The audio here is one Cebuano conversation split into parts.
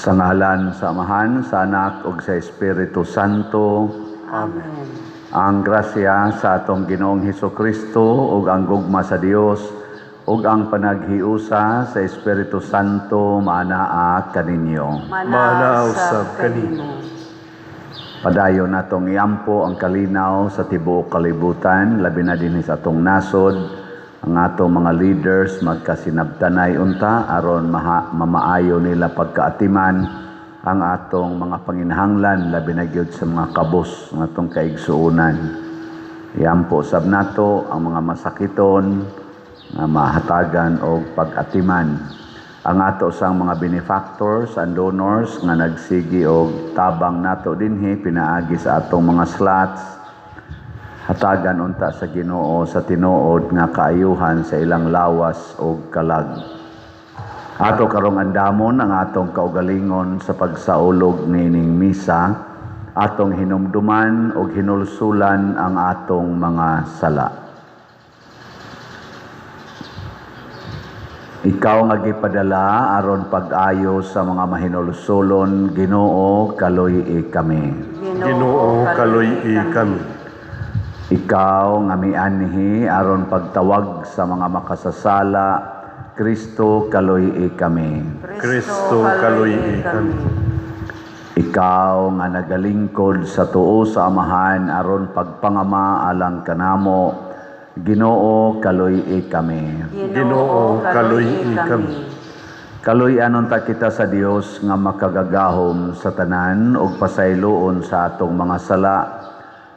Sa ngalan sa Amahan, sa Anak ug sa Espiritu Santo. Amen. Ang grasya sa atong Ginoong Hesus Kristo ug ang gugma sa Dios ug ang panaghiusa sa Espiritu Santo maanaa kaninyo. Manaa usab kanimo. Padayon natong iampo ang kalinaw sa tibuok kalibutan, labi na dinhi sa atong nasod, ang atong mga leaders magkasinabtanay unta aron mamaayo nila pagkaatiman ang atong mga panginahanglan, labi na gyud sa mga kabus ng atong kaigsuonan. Iampo sab nato ang mga masakiton nga mahatagan og pag-atiman. Ang ato sang mga benefactors and donors nga nagsigi og tabang nato dinhi pinaagi sa atong mga slots, hatagan unta sa Ginoo sa tinuod nga kaayuhan sa ilang lawas ug kalag. Ato karong andamon ang atong kaugalingon sa pagsaulog nining misa, atong hinumduman ug hinulsulan ang atong mga sala. Ikaw nga gipadala aron pag-ayo sa mga mahinulsulon, Ginoo, kaluy-i kami. Ginoo, kaluy-i kami. Ikaw nga mianhi aron pagtawag sa mga makasasala, Kristo, kaluy-i kami. Kristo, kaluy-i kami. Ikaw nga nagalingkod sa tuo sa Amahan aron pagpangama alang kanamo, Ginoo, kaluy-i kami. Ginoo, kaluy-i kami. Kaluy-anon ta kita sa Dios nga makagagahom sa tanan ug pasayloon sa atong mga sala.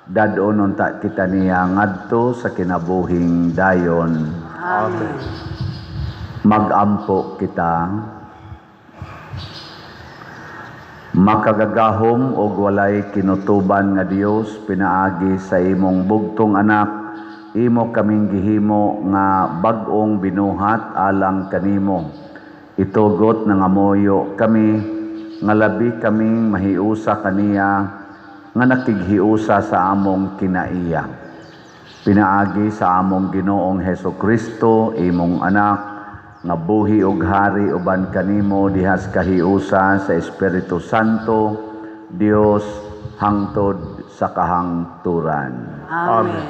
Dad-on unta kita niya ngadto sa kinabuhing dayon. Amen. Magampo kita. Makagagahom og walay kinutuban nga Dios, pinaagi sa imong bugtong anak, imo kaming gihimo nga bag-ong binuhat alang kanimo. Itugot nangamoyo kami nga labi kaming mahiusa kaniya nga nakighiusa sa among kinaiya. Pinaagi sa among Ginoong Heso Kristo, imong anak, nga buhi ug hari uban kanimo dihas kahiusa sa Espiritu Santo, Dios hangtod sa kahangturan. Amen.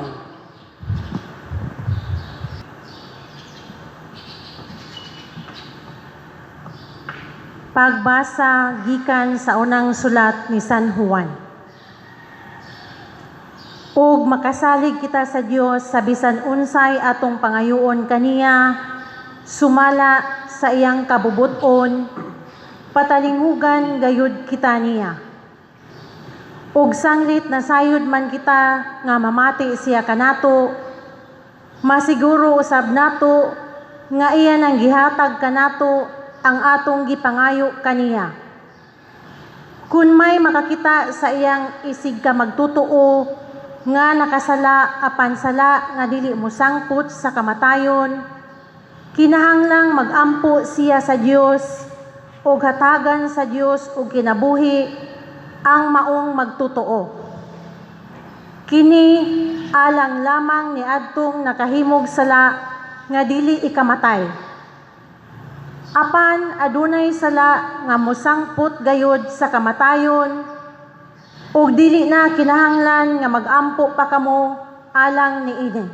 Pagbasa gikan sa unang sulat ni San Juan. Ug makasalig kita sa Dios sa bisan unsay atong pangayoon kaniya, sumala sa iyang kabubuton, patalinghugan gayud kita niya. Ug sanglit nasayod man kita nga mamati siya kanato, masiguro usab nato nga iya nang gihatag kanato ang atong gipangayo kaniya. Kun may makakita sa iyang isig ka magtotoo nga nakasala apan sala nga dili mosangpot sa kamatayon, kinahanglang magampo siya sa Dios ug hatagan sa Dios og kinabuhi ang maong magtotoo. Kini alang lamang niadtong nakahimog sala nga dili ikamatay. Apan adunay sala nga mosangpot gayod sa kamatayon ug dili na kinahanglan nga magampo pa kamo alang niini.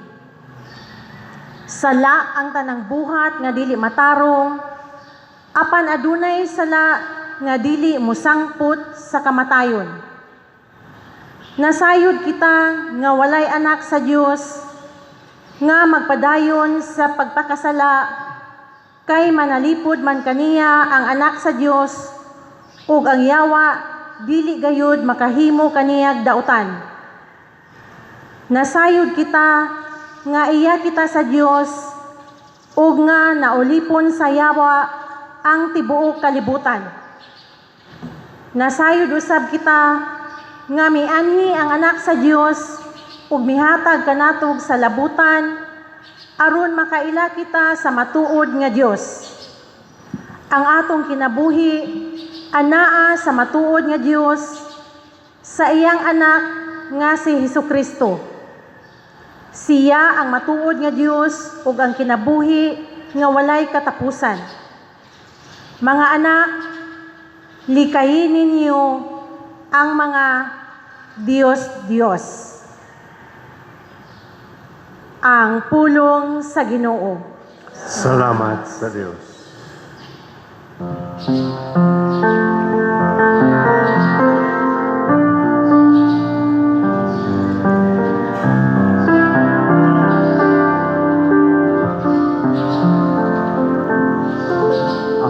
Sala ang tanang buhat nga dili matarong, apan adunay sala nga dili mosangpot sa kamatayon. Nasayod kita nga walay anak sa Dios nga magpadayon sa pagpakasala, kay manalipod man kaniya ang anak sa Dios ug ang yawa dili gayud makahimo kaniyag dautan. Nasayod kita nga iya kita sa Dios ug nga naulipon sa yawa ang tibuok kalibutan. Nasayod usab kita nga mianhi ang anak sa Dios ug mihatag kanatog sa labutan aron makaila kita sa matuod nga Dios. Ang atong kinabuhi anaa sa matuod nga Dios sa iyang anak nga si Hesukristo. Siya ang matuod nga Dios ug ang kinabuhi nga walay katapusan. Mga anak, Likayin ninyo ang mga diyos-diyos. Ang pulong sa Ginoo. Salamat sa Diyos.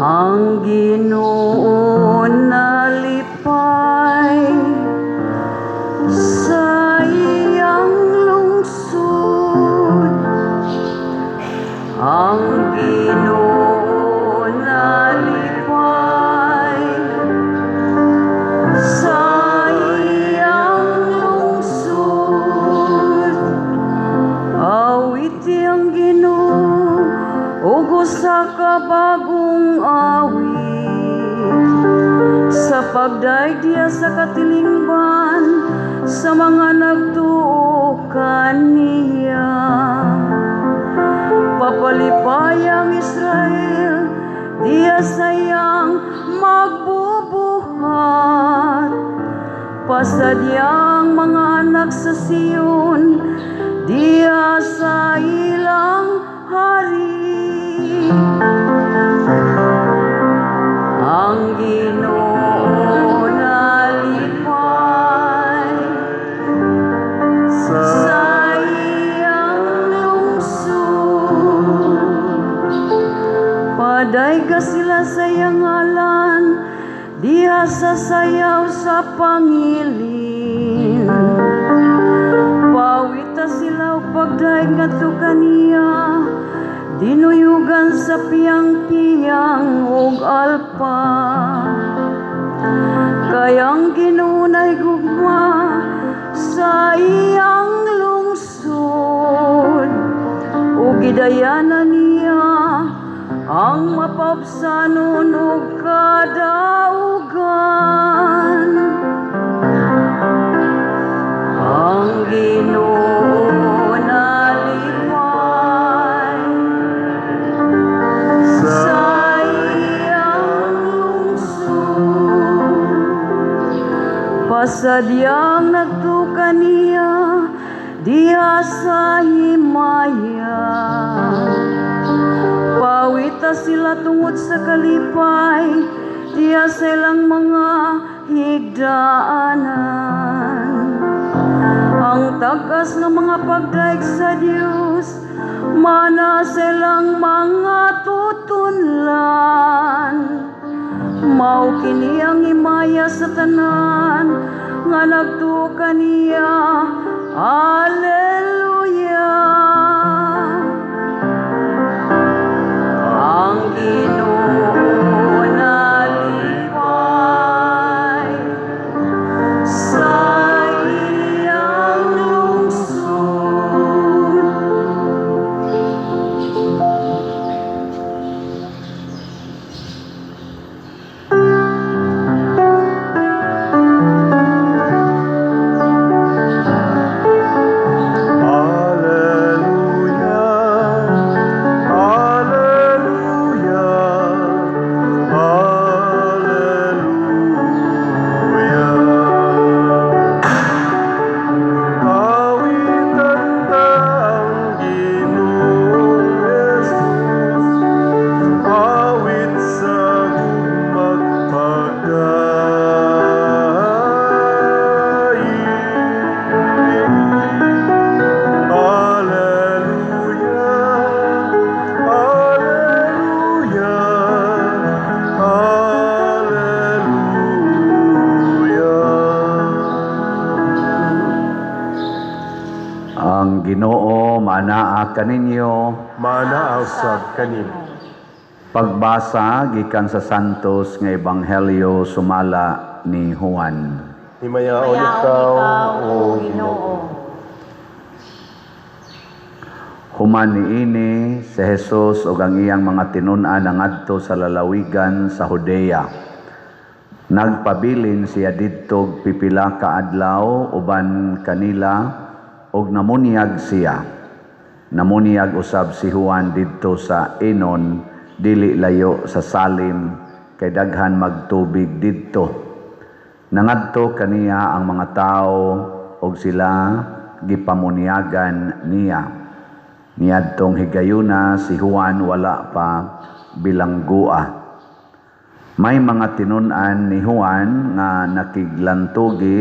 Ang Ginoo nalipay sa iyang lungsod. Ang Ginoo nalipay sa iyang lungsod. Awiti ang Ginoo ug usa ka bagong awit sa pagdaigdiya sa katilingban sa mga nagtuo kaniya. Papalipay ang Israel, diya sa iyang magbubuhat. Pasadyang mga anak sa Sion, diya sa ilang hari. Ang Ginoo nalipay sa iyang lungsod. Padayga sila sa iyang ngalan, diha sa sayaw sa pangilin. Pawita sila og pagdaig ngadto kaniya, dinuyugan sa piyang-piyang ug alpa. Kay ang Ginoo gugma sa iyang lungsod, ug gidayanan niya ang mapaubsanon ug kadaugan. Ang Ginoo nalipay sa iyang lungsod. Pasadyang nagtuka niya diha sa himaya. Pawita sila tungod sa kalipay, diha sa ilang mga higdaanan. Ang tagas ng mga pagdaig sa Dios, mana silang mga tutunlan. Mao kini ang himaya sa tanan nga nagtuo kaniya. Alleluia. Ang Ginoo nalipay sa iyang lungsod. Alleluia, Alleluia, Alleluia. Awitan ta ang Ginoong Jesus, awit sa magpagay. Alleluia, Alleluia, Alleluia. Ang Ginoo maanaa kaninyo. Mana usab kanimo. Pagbasa gikan sa Santos nga Ebanghelyo sumala ni Juan. Himayaon Mayaon ikaw, ikaw, O O Ginoo. Ginoo. Human niini si Jesus ug ang iyang mga tinun-an nangadto sa lalawigan sa Judea. Nagpabilin siya didto og pipila ka adlaw uban kanila ug namunyag siya. Namunyag usab si Juan didto sa Enon, dili layo sa Salim, kay daghan magtubig didto. Nangadto kaniya ang mga tawo ug sila gipamunyagan niya. Niadtong higayuna si Juan wala pa bilanggua. May mga tinun-an ni Juan nga nakiglantugi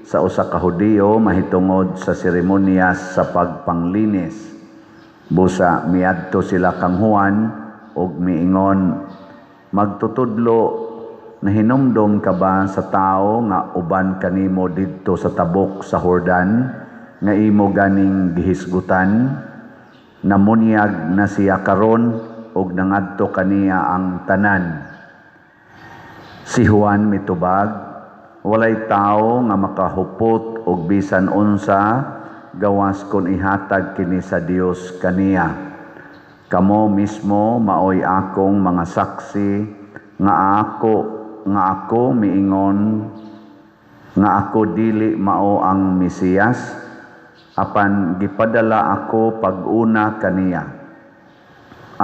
sa usa ka Hudiyo mahitungod sa seremonyas sa pagpanglinis. Busa miadto sila kang Juan ug miingon, "Magtutudlo, nahinumdom ka ba sa tawo nga uban kanimo didto sa tabok sa Jordan nga imo ganing gihisgutan? Namunyag na siya karon ug nangadto kaniya ang tanan." Si Juan mitubag, "Walay tawo nga makahupot og bisan unsa gawas kon ihatag kini sa Dios kaniya. Kamo mismo maoy akong mga saksi nga ako miingon nga ako dili mao ang Mesiyas, apan gipadala ako pag-una kaniya.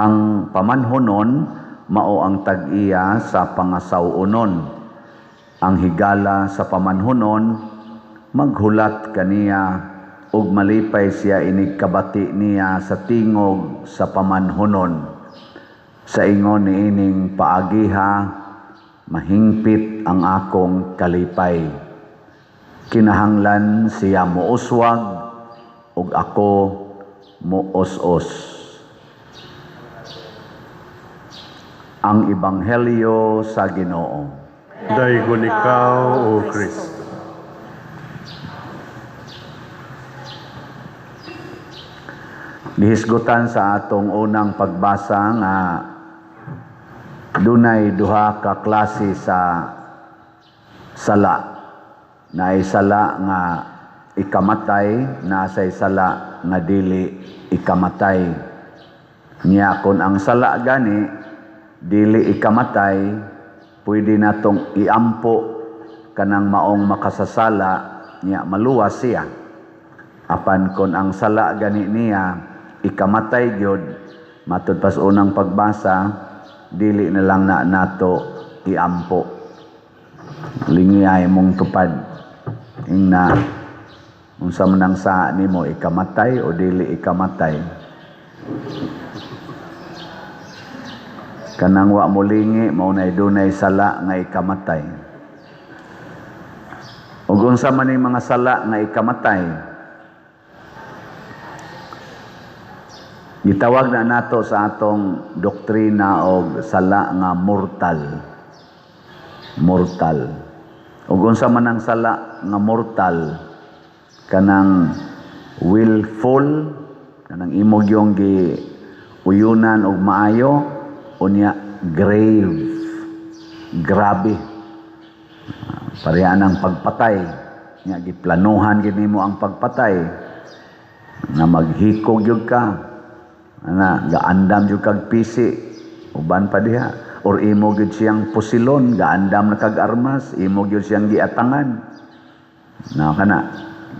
Ang pamanhonon mao ang tag-iya sa pangasaw-onon. Ang higala sa pamanhonon maghulat kaniya ug malipay siya inig kabati niya sa tingog sa pamanhonon. Sa ingon niining paagiha mahingpit ang akong kalipay. Kinahanglan siya muuswag ug ako muos-os." Ang Ebanghelyo sa Ginoo. Daygon ikaw, O Kristo. Gihisgutan sa atong unang pagbasa nga dunay duha ka klase sa sala. Naay sala nga ikamatay, naasay sala nga dili ikamatay. Nya kon ang sala gani dili ikamatay, pwede natong iampo kanang maong makasasala, nya maluwas siya. Apan kon ang sala gani niya ikamatay gyud, matud pas unang pagbasa, dili na lang na nato iampo. Lingiyay mong tupad ingna unsa man ang saa nimo, ikamatay o dili ikamatay. Kanang wa mo lingi, mao nay dunay sala nga ikamatay. Ug unsa man ning mga sala nga ikamatay? Gitawag na nato sa atong doktrina og sala nga mortal. Mortal. Ug unsa man ang sala nga mortal? Kanang willful, kanang imo gyung gi uyunan og maayo, unya grave, grabe. Pareha ng pagpatay. Nya giplanuhan gid nimo ang pagpatay. Nga maghikog gyud ka. Ana, gaandam gyud kag pisi, uban pa diha. Or imo gyud siyang pusilon, gaandam na kag armas, imo gyud siyang giatangan. Na kana,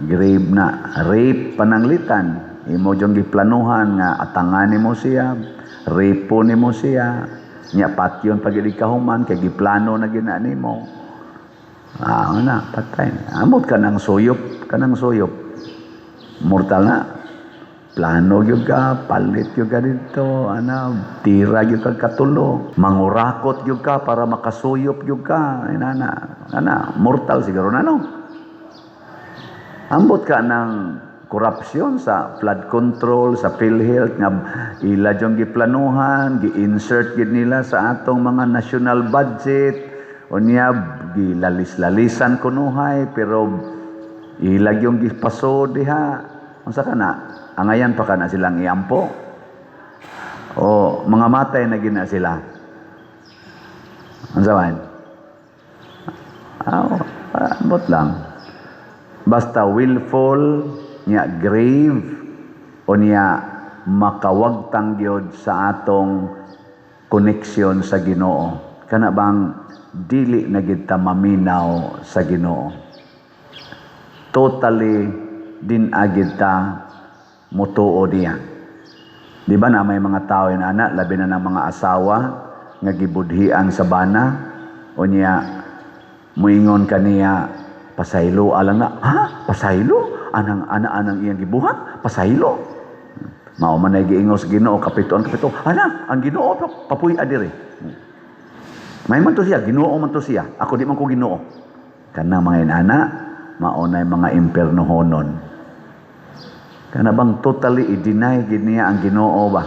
grave na. Rape pananglitan, imo gyud giplanuhan nga atangan nimo siya, rape nimo siya. Nya patyon pag idi kahuman kay giplano na gina nimo. Ah, na patay. Amot ka ng suyop, kanang suyop. Mortal na. Plano gyud ka, palit gyud ka dito, ana, tira gyud ka katulo, mangurakot gyud ka para makasuyop gyud ka, inana, ana, mortal siguro na, no. Ambot ka ng korupsyon sa flood control, sa PhilHealth, nga ila dyong giplanuhan, gi-insert gid nila sa atong mga national budget, unya gilalis-lalisan kunuhay, pero ila gyung gipaso diha. Unsa ka na? Angayan pa ka na silang iampo? O mga matay na gina sila? Unsa man? Ah, ambot lang. Basta willful, niya grave, o niya makawagtang gyud sa atong connection sa Ginoo. Kana bang dili na gid ta maminaw sa Ginoo. Totally din agid ta mutuo niya. Di ba na may mga tao yun, ana, labi na ng mga asawa, Nga gibudhian sa bana, unya muingon kaniya, "Pasaylo alang na." Ha, pasaylo anang ana anang iyang gibuhat, pasaylo. Mao man ay giingos Ginoo kapituan kapito ana ang Ginoo papuy adiri. May man to siya, Ginoo man to siya. Ako di man ko Ginoo. Kana mga inana, mao nay mga impernohonon. Kana bang totally i-deny gid niya ang Ginoo ba?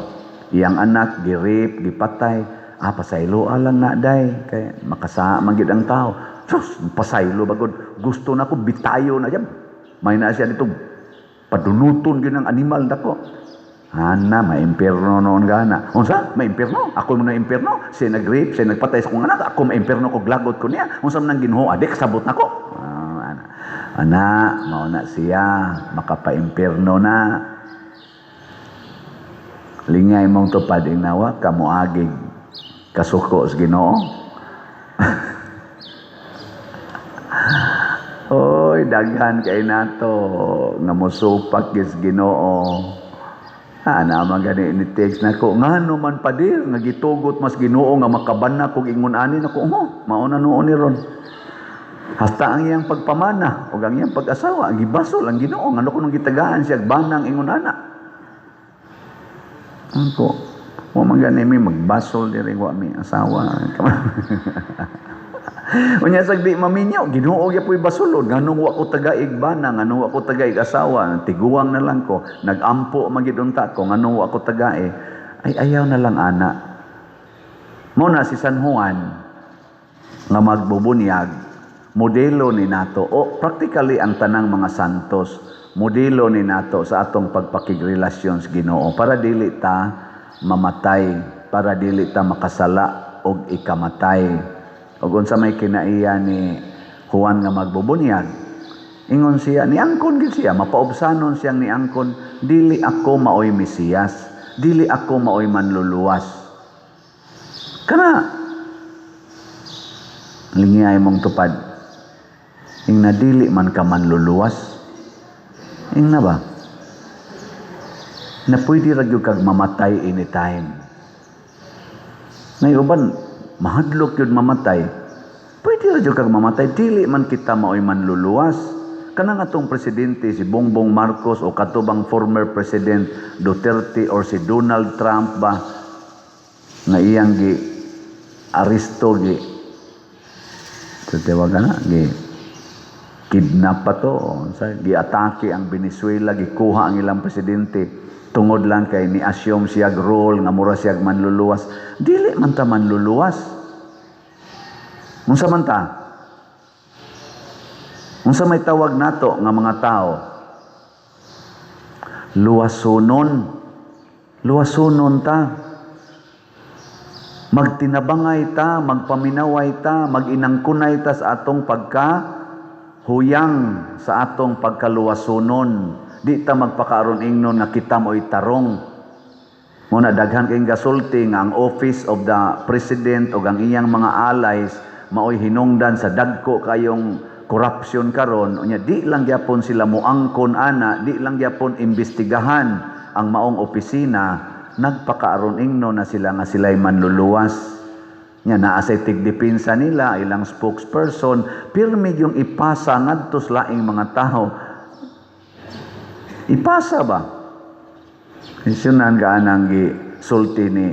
Iyang anak gi-rape, gipatay. "Ah, pasaylo lang na day kay makasa man gid ang tao." Sus, pasaylo bagod gusto na ko bitayo na diyan. May na siya dito padunuton gyud ang animal dako. Ana, maimpierno noon gana. Unsa? Maimpierno? Ako mo na impierno? Siya nag-rape, siya nagpatay sa kong anak, ako maimpierno ko, glagot ko niya. Unsa man ang Ginoo? Adik, sabot nako. Ah, ana. Ana, mao na siya, makapaimpierno na. Lingay mong tupad ingnawa, kamuagig kasuko sa Ginoo. Oy, daghan kay nato nga mosupak gis Ginoo. Ah, naman gani ni text nako, ngano man padir nga gitugot mas Ginoo nga makabana kog ingon ani nako, oh, mao na nuon ni ron. Hasta ang iyang pagpamana o ang iyang pag-asawa, gibasol ang Ginoo ngano kuno gitagaan siya banang ingon ana. Ako, wa man gani mi magbasol diri, wa mi asawa. Unya sag di maminyo, Ginoo gyapoy basulon, nganong wa ko tagaig bana, nganong wa ko tagaig asawa, tiguang na lang ko, nagampo man gid unta ko, nganong wa ko tagae. Ay, ayaw na lang ana. Mo na si San Juan nga magbubunyag, modelo ni nato o practically ang tanang mga santos, modelo ni nato sa atong pagpakigrelasyon sa Ginoo para dili ta mamatay, para dili ta makasala og ikamatay. Og unsa may kinaiya ni Juan nga magbubunyag, ingon siya, niangkon gid siya, mapaubsanon siyang niangkon, "Dili ako maoy Mesiyas, dili ako maoy manluluwas." Kana lingay mong tupad, ing na dili man ka manluluwas, ing na ba na pwede ra gyud kag mamatay anytime. Ngay uban mahadlok yun mamatay. Pwede ra jud kag mamatay, dili man kita maoy manluluwas. Kanang atong presidente si Bongbong Marcos o katubang former President Duterte or si Donald Trump ba nga iyang gi aresto, gi sa tawag na gi kidnap pa to, sa giatake ang Venezuela, gikuha ang ilang presidente tungod lang kay ni-assume siya role nga mura siya manluluwas. Dili man ta manluluwas. Unsa man ta? Unsa may tawag nato nga mga tao? Luwasonon. Luwasonon ta, magtinabangay ta, magpaminaway ta, maginangkunay ta sa atong pagka huyang, sa atong pagkaluwasonon. Di ta magpakaaron ingnon nga kita mo'y tarong. Muna daghan kayong gasulti nga ang office of the president o ang iyang mga allies maoy hinungdan sa dagko kayong corruption karon. Unya di lang gyapon sila moangkon ana, di lang gyapon imbestigahan ang maong opisina, nagpakaaron ingno na sila nga sila'y manluluwas. Nya naa say tigdepensa nila, ilang spokesperson, pirmi yung ipasa ngadto sa laing mga tao. Ipasa ba? Isyunan gaanang gi sulti ni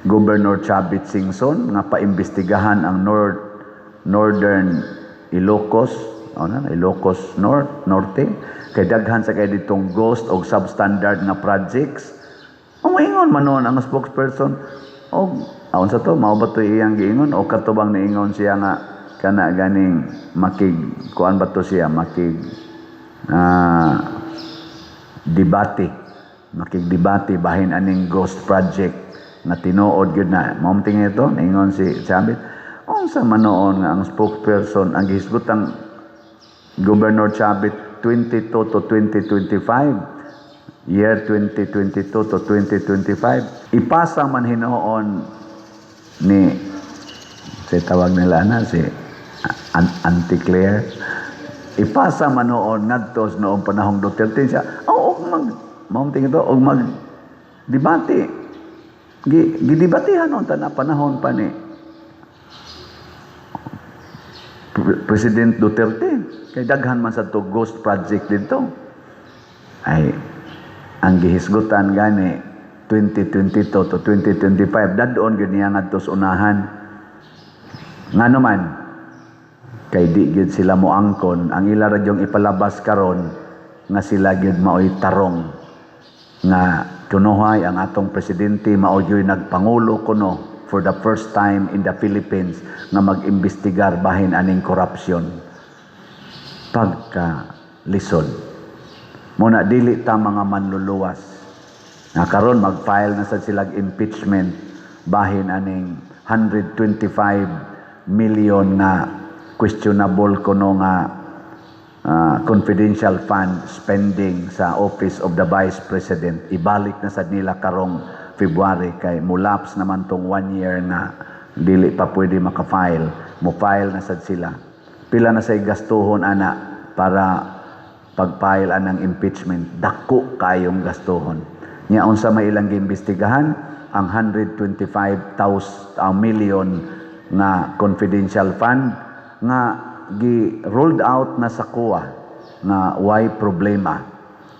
Governor Chavit Singson nga paimbestigahan ang Northern Ilocos, ano na, Ilocos North, Norte, kay daghan sa kay ditong ghost og substandard nga projects. Umaingon man noon ang spokesperson og aon sa to, mao ba to iyang giingon o katubang niingon siya nga kana ganing makig kuan ba to siya, makig debate, makigdebate bahin aning ghost project nga tinuod gyud na mao tingin ito niingon si Chavit. Unsa man noon nga ang spokesperson ang gihisgutang Governor Chavit 22 to 2025, year 2022 to 2025, ipasa man hinuon ni si tawag nila na si Auntie Claire, ipasa man noon ngadto sa noong panahong Duterte siya, oh, og mag mao tingin ito og mag debate. Gidibatihan unta na panahon pa ni President Duterte kay daghan man sa to ghost project dito. Ay, ang gihisgutan gani 2022 to 2025, dad-on gyud niya ngadto sa unahan. Ngano man? Kay di gyud sila moangkon. Ang ila ra gyung ipalabas karon nga sila gyud maoy tarong, nga kunohay ang atong presidente mao gyud nagpangulo kuno for the first time in the Philippines nga mag-imbestigar bahin aning corruption. Pagka lisod. Muna dili ta mga manluluwas. Nga karon mag-file na sad silag impeachment bahin aning 125 million nga questionable kuno nga confidential fund spending sa Office of the Vice President. Ibalik na sad nila karong February kay mulapse naman tong one year nga dili pa pwede maka-file. Mo-file na sad sila. Pila na say gastuhon ana para pag-file anang impeachment? Dako kayong gastuhon. Nya unsa may ilang giimbestigahan? Ang 125,000 million nga confidential fund nga gi rolled out na sa COA nga why problema,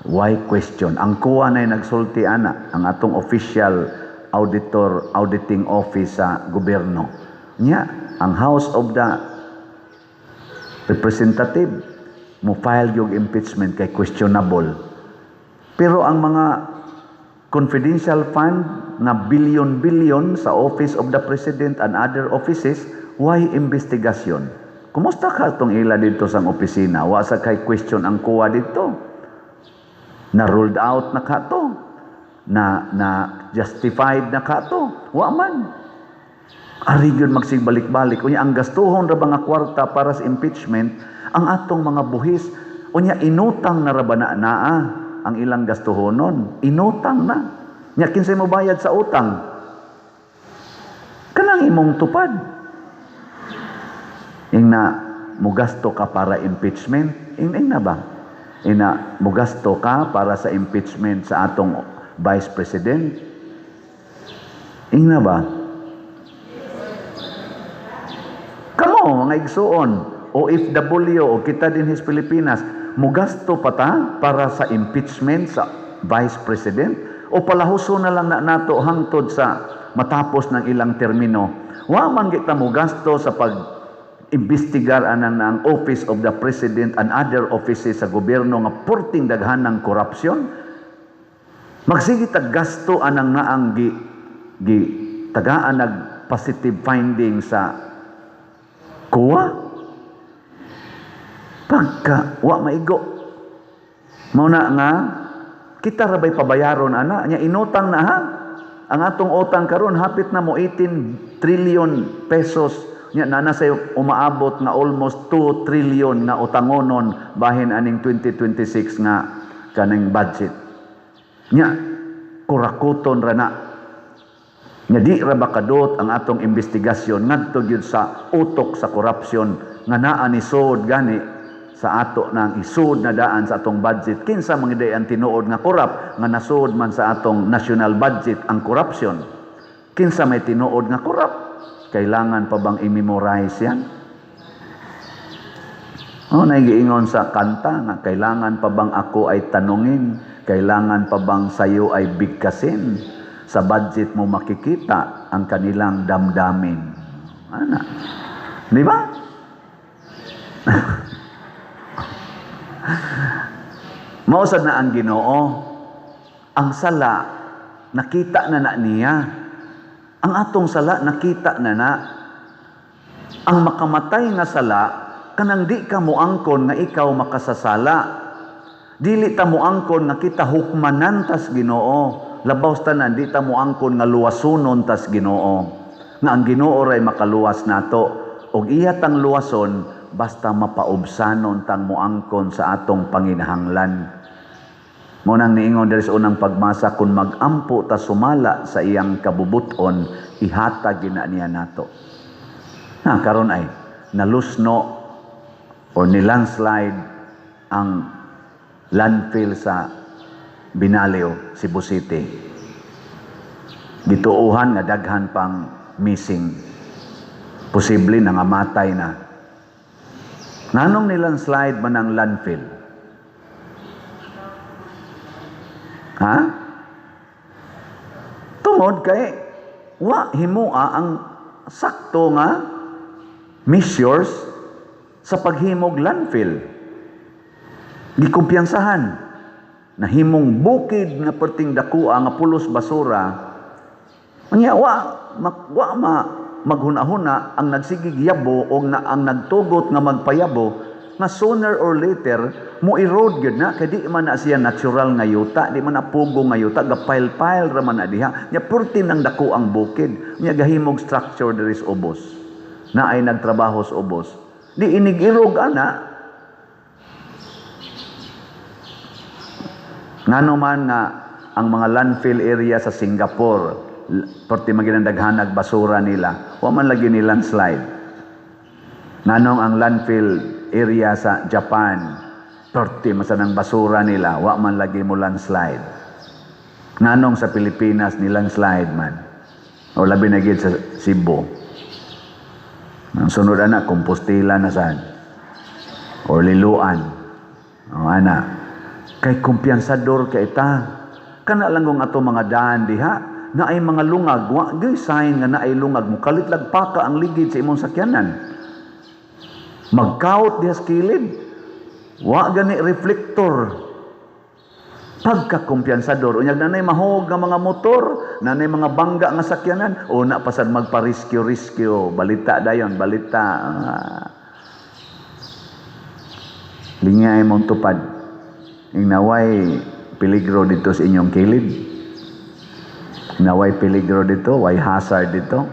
why question. Ang COA na nagsulti ana, ang atong official auditor, auditing office sa gobyerno. Nya ang House of the Representative mo file yung impeachment kay questionable. Pero ang mga confidential fund nga billion-billion sa Office of the President and other offices, why investigasyon? Kumusta ka itong ila dito sa opisina? Wa sa kay question ang COA dito. Na ruled out na ka to. Na justified na ka to. Wa man. Ari gyud magsigbalik-balik. Unya ang gastuhon ra ba nga kwarta para sa impeachment, ang atong mga buhis, unya inutang na ra ba na naa ang ilang gastuhonon? Inutang na. Nya kinsay mo bayad sa utang? Kanang imong tupad. Ing na mugasto ka para impeachment, ing na ba? Ina mugasto ka para sa impeachment sa atong Vice President. Ing na ba? Kamo, mga igsuon, OFW o kita din his Pilipinas, mugasto pa ta para sa impeachment sa Vice President o palahuso na lang na nato hangtod sa matapos ng ilang termino? Wa man kita mugasto sa pag imbestigar anang ang Office of the President and other offices sa gobyerno nga purting daghan ng korupsyon. Magsige tag gasto anang naang gi tagaan nag positive finding sa COA. Pagka wa maigo. Mao na nga kita ra bay pabayaron ana nya inutang na ha. Ang atong utang karon hapit na mo 18 trillion pesos. Nya nana say umaabot nga almost 2 trillion nga utangonon bahin aning 2026 nga kaning budget. Nya kurakuton ra na. Nya di ra ba kadot ang atong investigasyon ngadto gyud sa utok sa korupsyon nga naa ni sud gani sa ato nang isud na daan sa atong budget? Kinsa man gyud ang tinuod nga korap nga nasud man sa atong national budget ang korupsyon? Kinsa may tinuod nga korap? Kailangan pa bang i-memorize yan? Oh, naigiingon sa kanta nga kailangan pa bang ako ay tanungin? Kailangan pa bang sayo ay bigkasin? Sa budget mo makikita ang kanilang damdamin. Ana. Di ba? Mausad na ang Ginoo. Ang sala nakita na na niya. Ang atong sala nakita na na. Ang makamatay nga sala kanang di ka moangkon nga ikaw makasasala. Dili ta moangkon nga kita hukmanan tas Ginoo. Labaw tanan, di ta moangkon nga luwasonon tas Ginoo. Nga ang Ginoo ray makaluwas nato. Og iya tang luwason basta mapaubsanon tang moangkon sa atong panginahanglan. Mao nang niingon diri sa unang pagbasa, kung magampo ta sumala sa iyang kabubuton, ihatag gina niya nato. Na karon ay nalusno or ni landslide ang landfill sa Binalio, Cebu City. Gituohan nga daghan pang missing. Posible nangamatay na. Nganong ni-landslide man ang landfill? Ha? Tungod kay wa himua ang sakto nga measures sa paghimog landfill. Gikumpiyansahan nahimong bukid nga perting dakua nga pulos basura. Unya wa ma maghuna-huna ang nagsigig yabo o na, ang nagtugot nga magpayabo nga sooner or later mo erode gyud na, kay di man na siya natural nga yuta, di man na pugo nga yuta, ga pile-pile ra man na diha. Nya perti nang dako ang bukid, nya gahimog structure diri sa ubos na ay nagtrabaho sa ubos, di inig-irog ana. Ngano man nga ang mga landfill area sa Singapore perti man daghanag basura nila, wa man lagi ni landslide? Nganong ang landfill area sa Japan perti man sa nang basura nila, wa man lagi mo landslide? Nganong sa Pilipinas ni landslide man, o labi na gid sa Cebu? Ang sunod ana, Compostela na sad or Liloan. O ana, kay kumpiyansador kay ta. Kana lang kung ato mga daan diha na ay mga lungag, wa gyud sign nga naay lungag, mukalit lag paka ang ligid sa imong sakyanan, magkaot diha sa kilid, wa gani reflector. Pagkakumpiyansador, unyag nanay mahog nga mga motor, nanay mga bangga nga sakyanan, o na pasad magpa-rescue-rescue, balita dayon, balita. Lingay mong tupad. Ing naway peligro dito sa inyong kilid. Naway peligro dito, way hazard dito.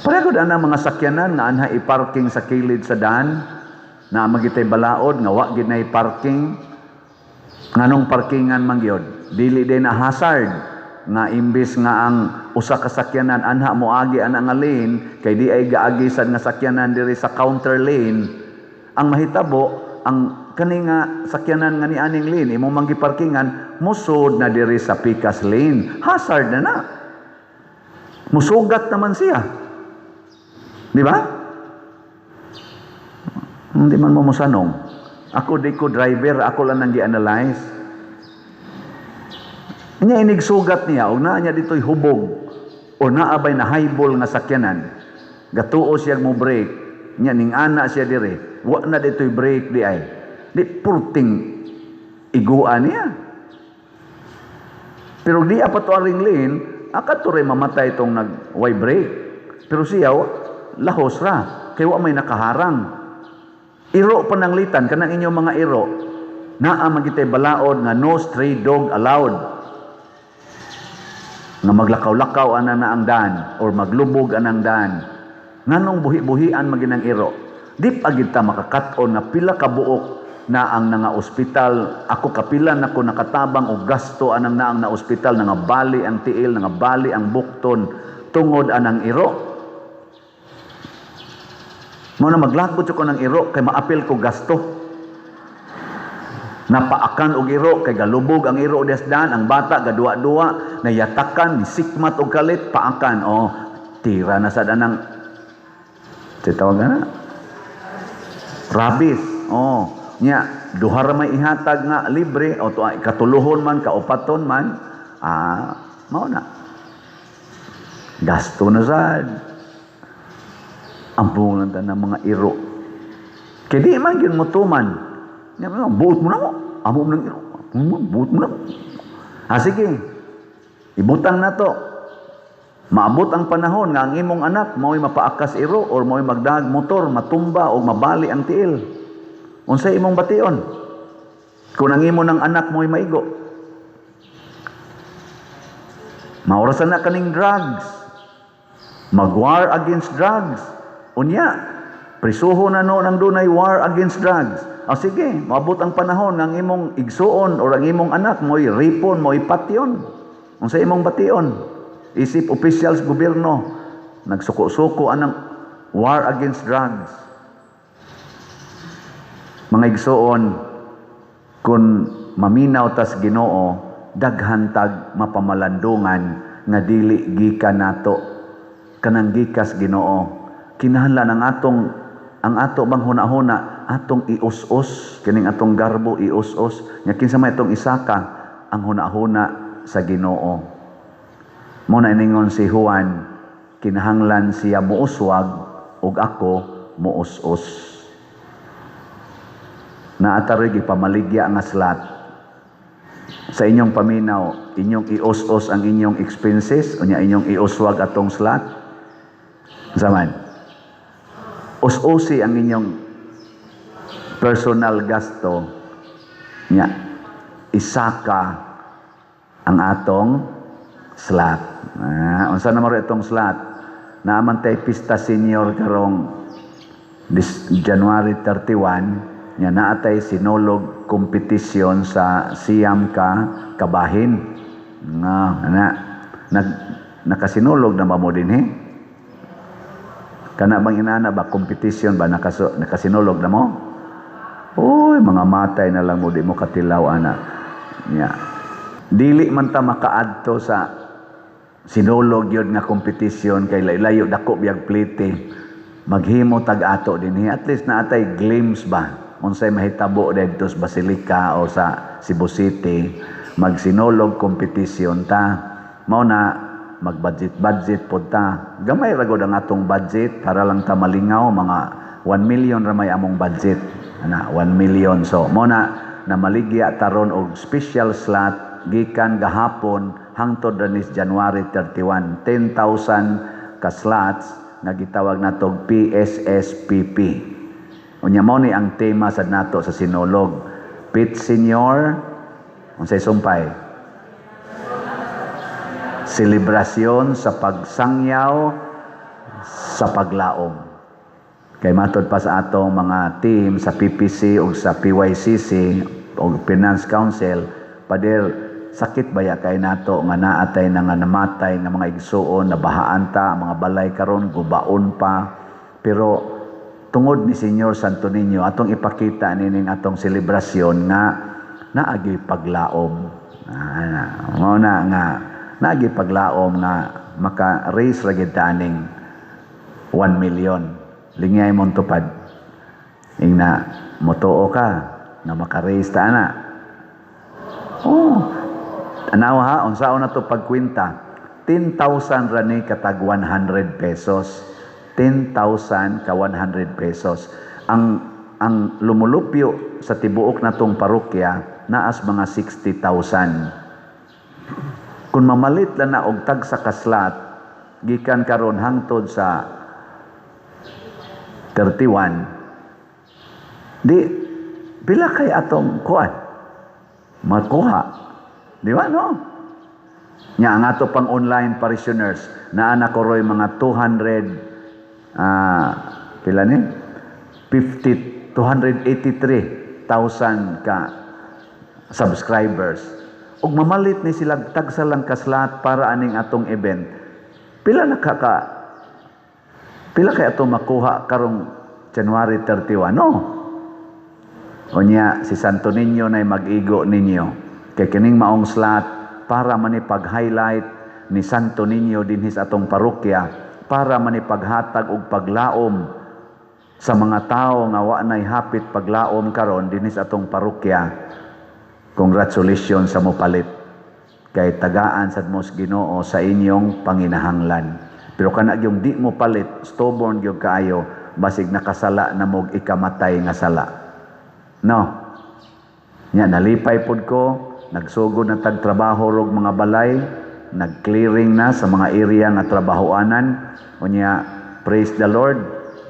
Pareho na mga sakyanan nga anha i-parking sa kilid sa daan, na magitay balaod nga wa gid nay parking. Nganong parkingan man gyud? Dili din na hazard nga imbis nga ang usa ka sakyanan anha moagi ana nga lane, kay di ay gaagi sad nga sakyanan diri sa counter lane. Ang mahitabo, ang kani nga sakyanan nga nianing lane imong manggiparkingan, musod na diri sa pikas lane, hazard na na, musugat naman siya, di ba? Hindi man mo mosanong. Ako di ko driver, ako lang nang gi-analyze. Nya inig sugat niya og naa niya dito'y hubog o naa bay na highball nga sakyanan. Gatuo siya mo brake, nya ning ana siya dire, wa na dito'y brake di ay. Di purting igua niya. Pero di pa to aring lane, akat to rin mamatay itong nag way brake. Pero siya lahos ra, kay wa may nakaharang. Iro pananglitan kanang inyong mga iro, naa man gitay balaod nga no stray dog allowed, nga maglakaw-lakaw ana na ang daan or maglubog anang daan. Nganong buhi-buhian maginang iro? Di pa gid ta makakat-on nga pila ka buok na ang nga ospital. Ako kapila nako nakatabang og gasto anang naang na ospital, nga bali ang tiil, nga bali ang bukton tungod anang iro. Mo na maglagot ko ng iro kay maapil ko gasto. Napaakan og iro kay galubog ang iro desdan, ang bata gaduwa-duwa, nayatakan, sikmat og kalit, paakan. Oh, tira na sad anang tawag na rabies. Oh, nya duha ra may ihatag nga libre o to katuluhon man kaupaton man, mao na. Gasto na sad. Ampo lang ta ng mga iro. Kay di man gyud motuman. Nya buot mo na mo. Amo mo ng iro. Buot mo na mo. Ah, sige. Ibutang na to. Maabot ang panahon nga ang imong anak mao'y mapaakas iro or mao'y magdag motor, matumba o mabali ang tiil. Unsay imong bation? Kung ang imo ng anak mo'y maigo. Maorasan na kaning drugs. Mag-war against drugs. Unya, prisuho na noon ang dunay war against drugs. O sige, maabot ang panahon nga ang imong igsuon or ang imong anak mo'y ripon, mo'y patyon. Unsa imong bation? Isip officials gobyerno, nagsuko-suko anang war against drugs. Mga igsuon, kung maminaw tas Ginoo, daghan tag mapamalandungan nga dili gikan nato, kanang gikas Ginoo. Kinahanglan ang ato bang hunahuna atong ius-us, kining atong garbo ius-us nya kinsa may atong isaka ang hunahuna sa Ginoo. Mo na iningon si Juan, kinahanglan siya muuswag ug ako muus-us. Naataroy gipamaligya nga slot sa inyong paminaw, inyong ius-us ang inyong expenses unya inyong iuswag atong slot. Zaman us-usi ang inyong personal gasto nya isaka ang atong slot. Unsa na maro itong slot? Naaman tay Pista Senior karong this January 31 nya naatay sinulog competition sa siyam ka kabahin. Nga na nag nakasinulog na ba mo dinhi? Kana bang inana ba competition ba nakasinulog na mo? Uy, mga matay na lang mo, di mo katilaw ana. Nya. Dili man ta makaadto sa sinulog yun nga competition kay layo, dako biyag plite. Maghimo tag ato dinhi, at least naatay glimpse ba unsay mahitabo didto sa Basilica o sa Cebu City. Magsinulog competition ta. Mao na mag-budget budget pod ta. Gamay ra gud ang atong budget para lang ta malingaw, mga 1 million ra may among budget. Ana, 1 million. So mao na namaligya taron og special slot gikan gahapon hangtod ra ni January 31, 10,000 ka slots nga gitawag natog PSSPP. Unya mao ni ang tema sad nato sa sinulog. Pit Senior, unsay sumpay? Selebrasyon sa pagsangyaw sa paglaom. Kay matod pa sa atong mga team sa PPC o sa PYCC o Finance Council, Pader, sakit baya kay nato nga naatay na nga namatay nga mga igsuon, nabahaan ta, ang mga balay karon gubaon pa. Pero tungod ni Senyor Santo Niño, atong ipakita nining atong selebrasyon nga naagi paglaom. Mao na nga naagi paglaom nga maka-raise ra gid ta aning 1 million. Lingay mong tupad. Ingna motuo ka nga maka-raise ta ana. Oh. Anawa ha, unsaon na to pagkwenta? 10,000 ra ni katag 100 pesos. 10,000 ka 100 pesos. Ang lumulupyo sa tibuok natong parokya naas mga 60,000. Kung mamalit lang na og tagsa ka slot gikan karon hangtod sa 31, di pila kay atong kuan makuha, di ba, no? Nya ang ato pang online parishioners naa na koroy mga 200, pila ni, 50, 283,000 ka subscribers. Ug mamalit ni sila tagsa lang ka slot para aning atong event, pila kay ato makuha karong January 31, no? Unya si Santo Niño na mag-igo ninyo kay kining maong slot para manipag-highlight ni Santo Niño dinhi sa atong parokya, para manipaghatag og paglaom sa mga tao nga wa nay hapit paglaom karon dinhi sa atong parokya. Congratulations sa mopalit kay tagaan sad mo sa Ginoo sa inyong panginahanglan. Pero kana gyung di mo palit, stubborn gyud kaayo, basig nakasala na mog ikamatay nga sala, no? Nya nalipay pod ko, nagsugod na tag trabaho rog mga balay, nag-clearing na sa mga area nga trabahoanan. Unya praise the Lord,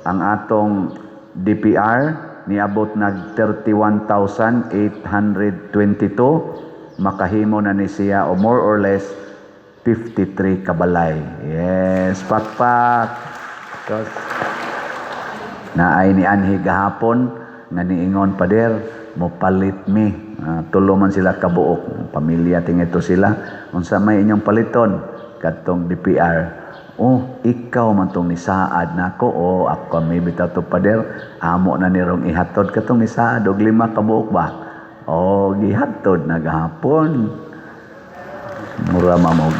ang atong DPR niabot nag 31,822, makahimo na ni siya o more or less 53 kabalay. Yes, pakpak. Tos, naay ni anhi gahapon nga niingon, "Pader, mo palit mi." Tulo man sila kabuok pamilya, tingito sila. "Unsa may inyong paliton?" "Kadtong DPR." "Oh, ikaw man tong nisaad nako." "Oh, ako may bitaw to, Pader, amo na nirong ihatod katong nisaad og lima kabuok ba." Oh, gihatod na gahapon. Mura mamog.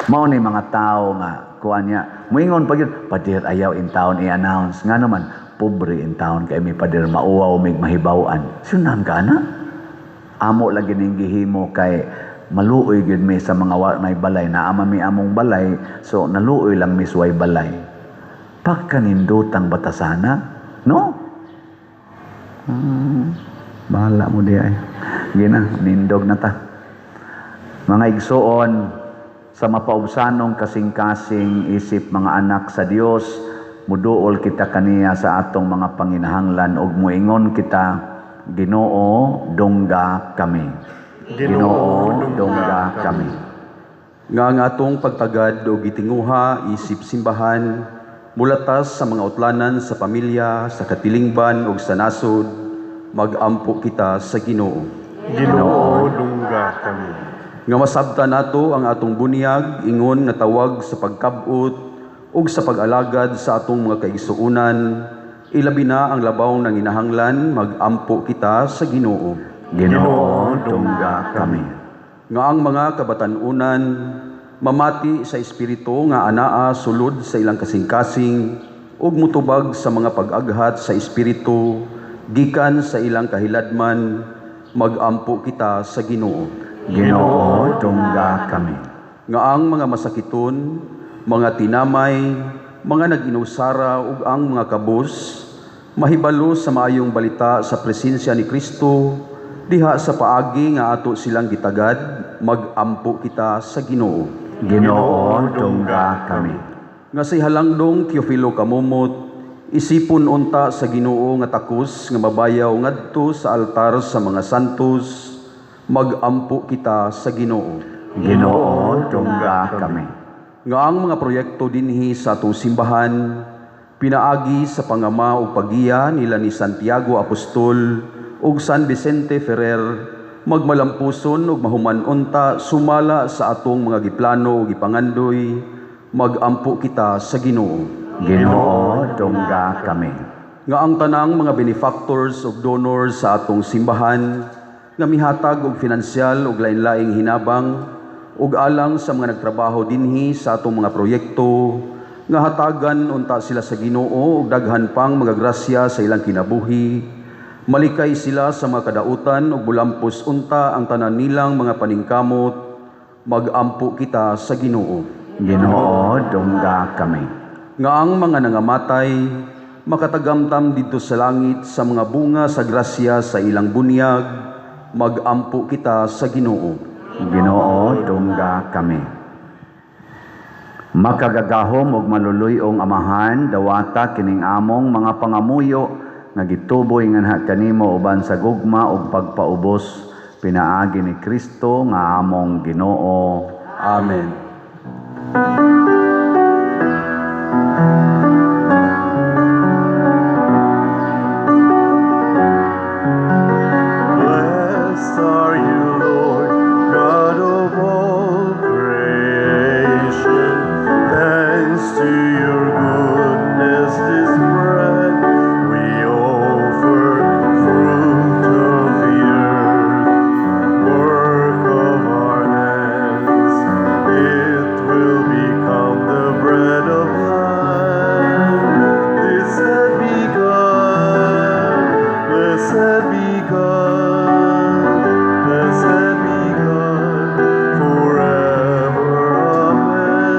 Mao ni mga tao nga kuan niya. Muingon pa gyud, "Pader, ayaw in town i-announce." Nga naman, pobre in town kay mi, pader, mauwaw mig mahibaw-an. Sunan ka na? Amo lagi ning gihimo kay maluoy gyud mi sa mga wa may balay. Naa man mi among balay, so naluoy lang mi sa way balay. Pagkanindotang batasana, no? Bahala mo di ay. Gina, nindog na ta. Mga igsuon, sa mapaubsanong kasing-kasing isip mga anak sa Dios, muduol kita kaniya sa atong mga panginahanglan ug muingon kita, "Ginoo, dungga kami." Ginoo, dungga kami. Nga ang atong pagtagad o gitinguha isip simbahan mulatas sa mga utlanan sa pamilya, sa katilingban ug sa nasod, magampo kita sa Ginoo. Ginoo, dungga kami. Nga masabta nato ang atong bunyag ingon nga tawag sa pagkab-ot ug sa pag-alagad sa atong mga kaigsuonan, ilabi na ang labaw nanginahanglan, magampo kita sa Ginoo. Ginoo, dungga kami. Nga ang mga kabatan-unan mamati sa espiritu nga anaa sulod sa ilang kasing-kasing ug mutubag sa mga pag-aghat sa espiritu gikan sa ilang kahiladman, magampo kita sa Ginoo. Ginoo, dungga kami. Nga ang mga masakiton, mga tinamay, mga nag-inusara ug ang mga kabus mahibalo sa maayong balita sa presensya ni Kristo diha sa paagi nga ato silang gitagad, magampo kita sa Ginoo. Ginoo, dungga kami. Nga si Halangdong Teofilo Camomot isipon unta sa Ginoo nga takos nga mabayaw ngadto sa altar sa mga santos, magampo kita sa Ginoo. Ginoo, dungga kami. Nga ang mga proyekto dinhi sa atong simbahan pinaagi sa pangama ug paggiya nila ni Santiago Apostol ug San Vicente Ferrer magmalampuson ug mahuman unta sumala sa atong mga giplano ug gipangandoy, magampo kita sa Ginoo. Ginoo, dungga kami. Nga ang tanang mga benefactors ug donors sa atong simbahan nga mihatag og finansyal ug lain-laing hinabang ug alang sa mga nagtrabaho dinhi sa atong mga proyekto, nga hatagan unta sila sa Ginoo og daghan pang mga grasya sa ilang kinabuhi, malikay sila sa mga kadautan ug mulampos unta ang tanan nilang mga paningkamot, magampo kita sa Ginoo. Ginoo, dungga kami. Nga ang mga nangamatay makatagamtam didto sa langit sa mga bunga sa grasya sa ilang bunyag, magampo kita sa Ginoo. Ginoo, dungga kami. Makagagahom ug maluluy-ong Amahan, dawata kining among mga pangamuyo nga gituboy nganha kanimo uban sa gugma ug pagpaubos pinaagi ni Kristo nga among Ginoo. Amen. Blessed are you, Lord, God of all creation. Thanks to your goodness, this bread we offer, fruit of the earth, work of our hands. It will become the bread of life. Blessed be God, blessed be God, blessed be God forever. Amen.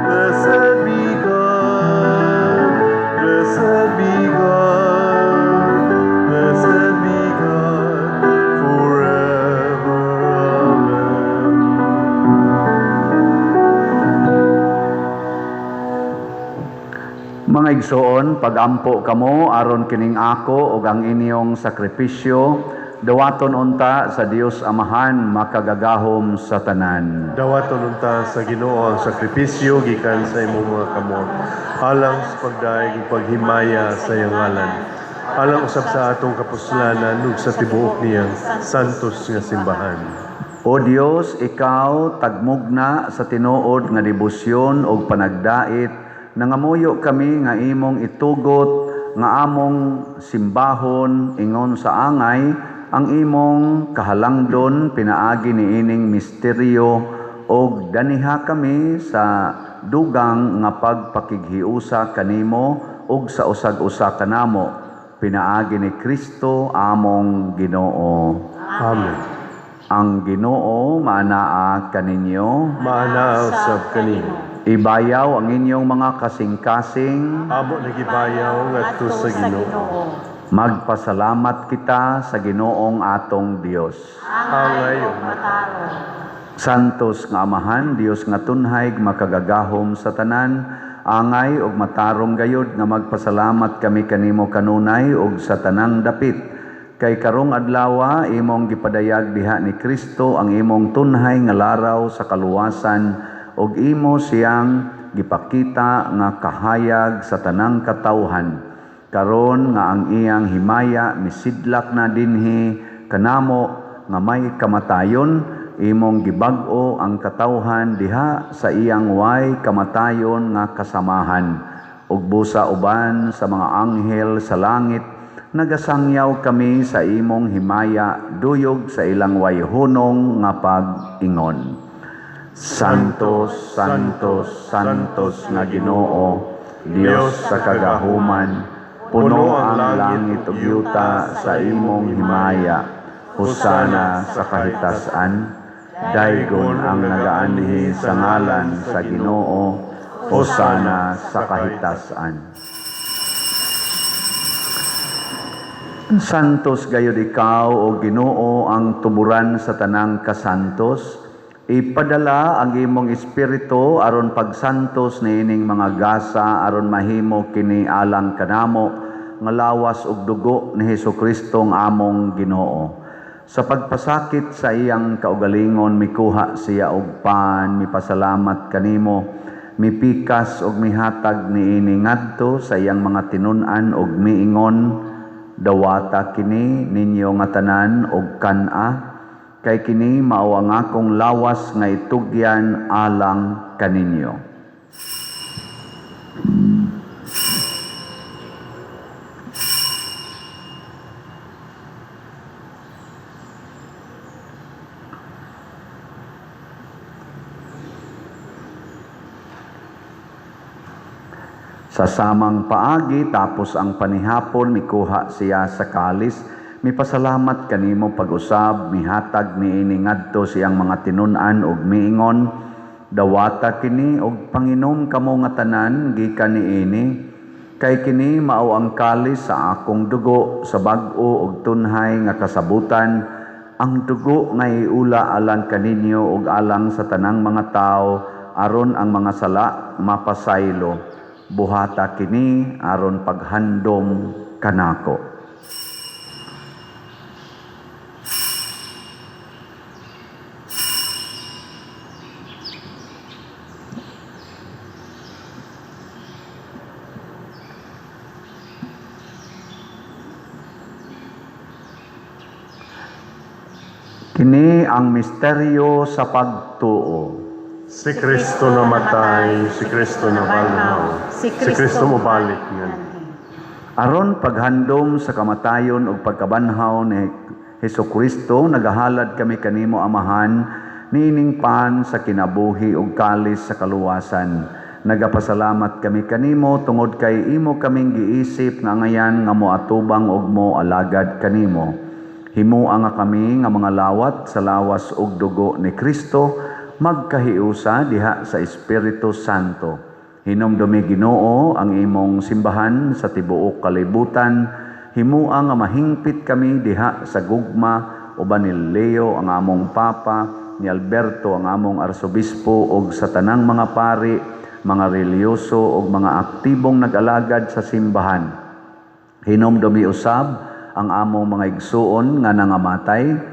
Blessed be God, blessed be God, blessed be God forever. Amen. Mga igsoon, pagampo kamo aron kining ako ug ang inyong sakripisyo dawaton unta sa Dios Amahan makagagahom sa tanan. Dawaton unta sa Ginoo ang sakripisyo gikan sa imong mga kamot, alang sa pagdayeg ug paghimaya sa iyang ngalan, alang usab sa atong kapuslanan ug sa tibuok niyang santos nga simbahan. O Dios, ikaw tagmugna sa tinuod nga debosyon ug panagdait, nangamuyo kami nga imong itugot nga among simbahon ingon sa angay ang imong kahalangdon pinaagi niining misteryo Og daniha kami sa dugang nga pagpakighiusa kanimo ug sa usag-usa kanamo pinaagi ni Kristo among Ginoo. Amen. Ang Ginoo maanaa kaninyo. Maanaa usab kanimo. Ibayaw ang inyong mga kasing-kasing. Amo nagibayaw ngadto sa Ginoo. Magpasalamat kita sa Ginoong atong Dios. Angay ug matarong. Santos nga Amahan, Dios nga tunhay, makagagahom sa tanan, angay ug matarong gayod nga magpasalamat kami kanimo kanunay ug sa tanang dapit. Kay karong adlawa imong gipadayag diha ni Kristo ang imong tunhay nga laraw sa kaluwasan ug imo siyang gipakita nga kahayag sa tanang katawhan. Karon nga ang iyang himaya misidlak na dinhi kanamo nga may kamatayon, imong gibag-o ang katawhan diha sa iyang way kamatayon nga kasamahan. Ug busa uban sa mga anghel sa langit, nagasangyaw kami sa imong himaya duyog sa ilang way hunong nga pag-ingon. Santos, Santos, Santos nga Ginoo, Dios sa kagahuman, puno ang langit ug yuta sa imong himaya. Hosana sa kahitasan. Daygon ang nagaanhi sa ngalan sa Ginoo. Hosana sa kahitasan. Santos gayud ikaw o Ginoo ang tuburan sa tanang kasantos. Ipadala ang imong espiritu aron pagsantos niining mga gasa aron mahimo kini alang kanamo nga lawas ug dugo ni Hesukristo ang among Ginoo. Sa pagpasakit sa iyang kaugalingon mikuha siya og pan, mipasalamat kanimo, mipikas og mihatag niini ngadto sa iyang mga tinun-an og miingon, dawata kini ninyo nga tanan og kan-a, kay kini mao ang akong lawas nga itugyan alang kaninyo. Sa samang paagi, tapos ang panihapon, mikuha siya sa kalis, mipasalamat kanimo pag-usab, mihatag niini ngadto siyang mga tinun-an og miingon, dawata kini og panginom kamo nga tanan gikan niini, kay kini mao ang kalis sa akong dugo sa bag-o og tunhay nga kasabutan, ang dugo nga iula alang kaninyo og alang sa tanang mga tawo aron ang mga sala mapasaylo. Buhata kini aron paghandom kanako. Kini ang misteryo sa pagtuo. Si Kristo namatay, si Kristo nabanhaw, si Kristo mobalik nganhi. Aron paghandom sa kamatayon ug pagkabanhaw ni Hesukristo, nagahalad kami kanimo Amahan niining pan sa kinabuhi ug kalis sa kaluwasan. Nagapasalamat kami kanimo tungod kay imo kaming giisip nga ngayan nga moatubang ug moalagad kanimo. Himua nga kami nga mga lawat sa lawas ug dugo ni Kristo, magkahiusa diha sa Espiritu Santo. Hinumdumi Ginoo ang imong simbahan sa tibuok kalibutan. Himua nga mahingpit kami diha sa gugma uban ni Leo ang among Papa, ni Alberto ang among Arsobispo ug sa tanang mga pari, mga relihiyoso ug mga aktibong nag-alagad sa simbahan. Hinumdumi usab ang among mga igsuon nga nangamatay.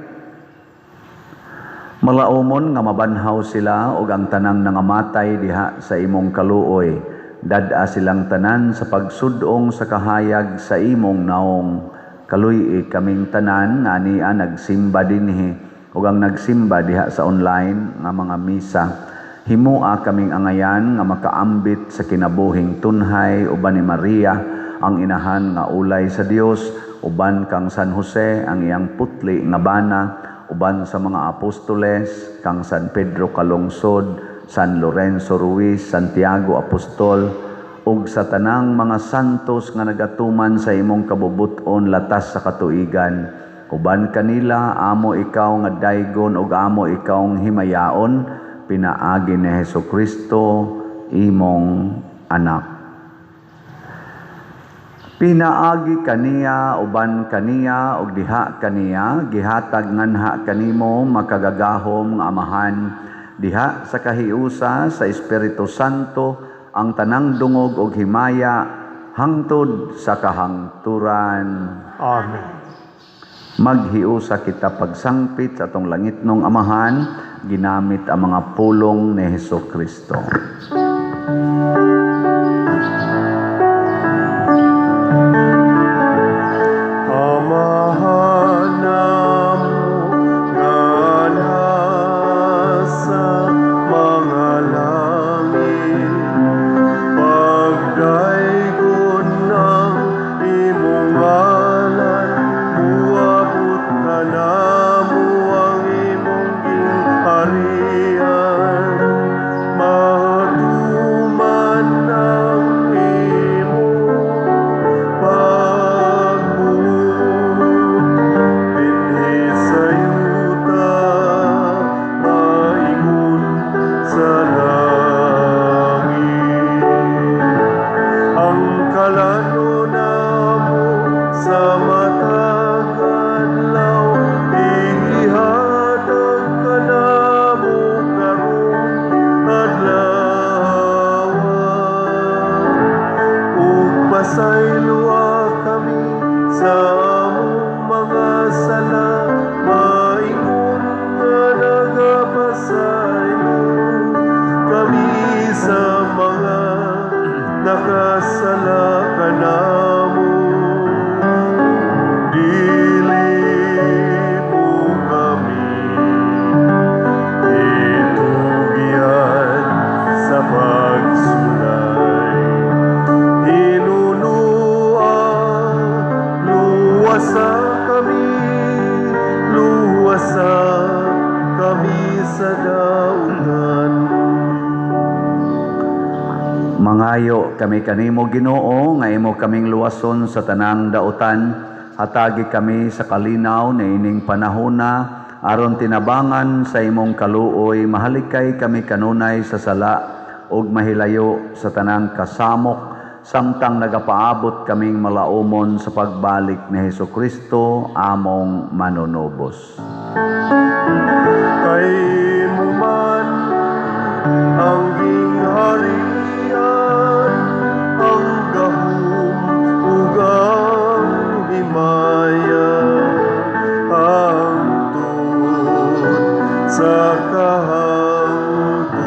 Malaumon nga mabanhaw sila ug ang tanang nangamatay diha sa imong kaluoy. Dad-a silang tanan sa pagsudong sa kahayag sa imong naong. Kaluy-i kaming tanan nga ania nagsimba dinhi ug ang nagsimba diha sa online nga mga misa. Himua kaming angayan nga makaambit sa kinabuhing tunhay uban ni Maria ang inahan nga ulay sa Dios, uban kang San Jose ang iyang putli nga bana, uban sa mga apostoles, kang San Pedro Calungsod, San Lorenzo Ruiz, Santiago Apostol, ug sa tanang mga santos nga nagatuman sa imong kabubut-on latas sa katuigan. Uban kanila amo ikaw nga daygon ug amo ikaw himayaon pinaagi ni Hesukristo imong anak. Pinaagi kaniya, uban kaniya, ug diha kaniya, gihatag nganha kanimo makagagahom nga Amahan, diha sa kahiusa sa Espiritu Santo, ang tanang dungog ug himaya hangtod sa kahangturan. Amen. Maghiusa kita pagsangpit sa atong langitnong Amahan, ginamit ang mga pulong ni Hesus Kristo. Amahan namo nga nasa mga langit, pagdaygon ang imong ngalan, muabot kanamo ang imong gingharian, matuman ang imong pagbuot dinhi sa yuta maingon sa langit. Ang kalan-on namo sa matag adlaw ihatag kanamo karong adlaw, ug pasayloa kami sa among mga sala maingon nga nagapasaylo kami sa mga nakasala kanamo. Dili mo kami itugyan sa pagsulay. Hinunua, luwasa kami, luwasa kami sa dautan. Mangayo kami kanimo, Ginoo, nga imo kaming luwason sa tanang dautan. Hatagi kami sa kalinaw niining panahona aron tinabangan sa imong kaluoy mahalikay kami kanunay sa sala ug mahilayo sa tanang kasamok samtang nagapaabot kaming malaumon sa pagbalik ni Hesukristo among manunubos. Kay imo man ang gingharian, ang gahom ug ang himaya, hangtod sa kahangturan.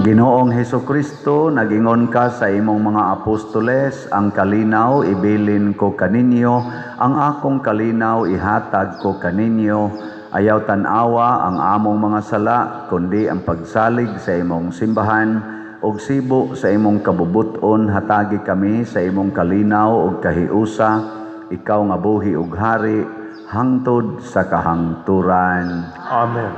Ginoong Hesukristo, nagingon ka sa imong mga apostoles, "Ang kalinaw ibilin ko kaninyo, ang akong kalinaw ihatag ko kaninyo." Ayaw tan-awa ang among mga sala, kundi ang pagsalig sa imong simbahan, ug sibo sa imong kabubuton hatagi kami sa imong kalinaw ug kahiusa, ikaw nga buhi ug hari hangtod sa kahangturan. Amen.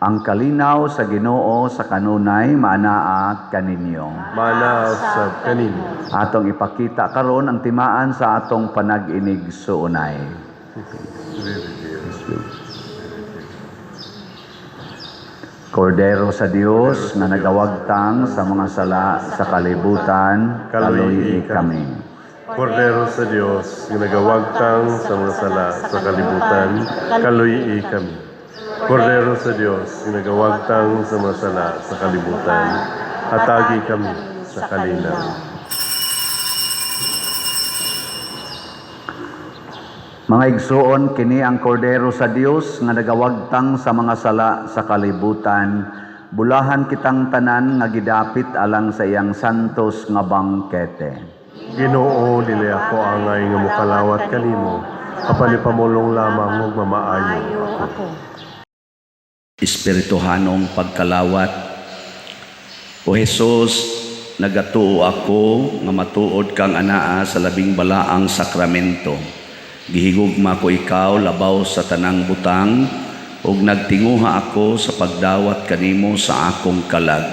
Ang kalinaw sa Ginoo sa kanunay maanaa kaninyo. Maanaa sab kaninyo. Atong ipakita karon ang timaan sa atong panag-inigsuonay. Kordero sa Dios nga nagawagtang sa mga sala sa kalibutan, kaluyi kami. Kordero sa Dios nga nagawagtang sa mga sala sa kalibutan, kaluyi kami. Kordero sa Dios nga nagawagtang sa mga sala sa kalibutan, hatagi kami sa kalinaw. Mga igsuon, kini ang Kordero sa Dios nga nagawagtang sa mga sala sa kalibutan. Bulahan kitang tanan nga gidapit alang sa iyang santos nga bangkete. Ginoo, dili ako angay nga mokalawat kanimo, apan ipamulong lamang ug mamaayo ako. Espirituhanong pagkalawat. O Jesus, nagatuo ako nga matuod kang anaa sa labing balaang sakramento. Gihigugma ko ikaw labaw sa tanang butang ug nagtinguha ako sa pagdawat kanimo sa akong kalag.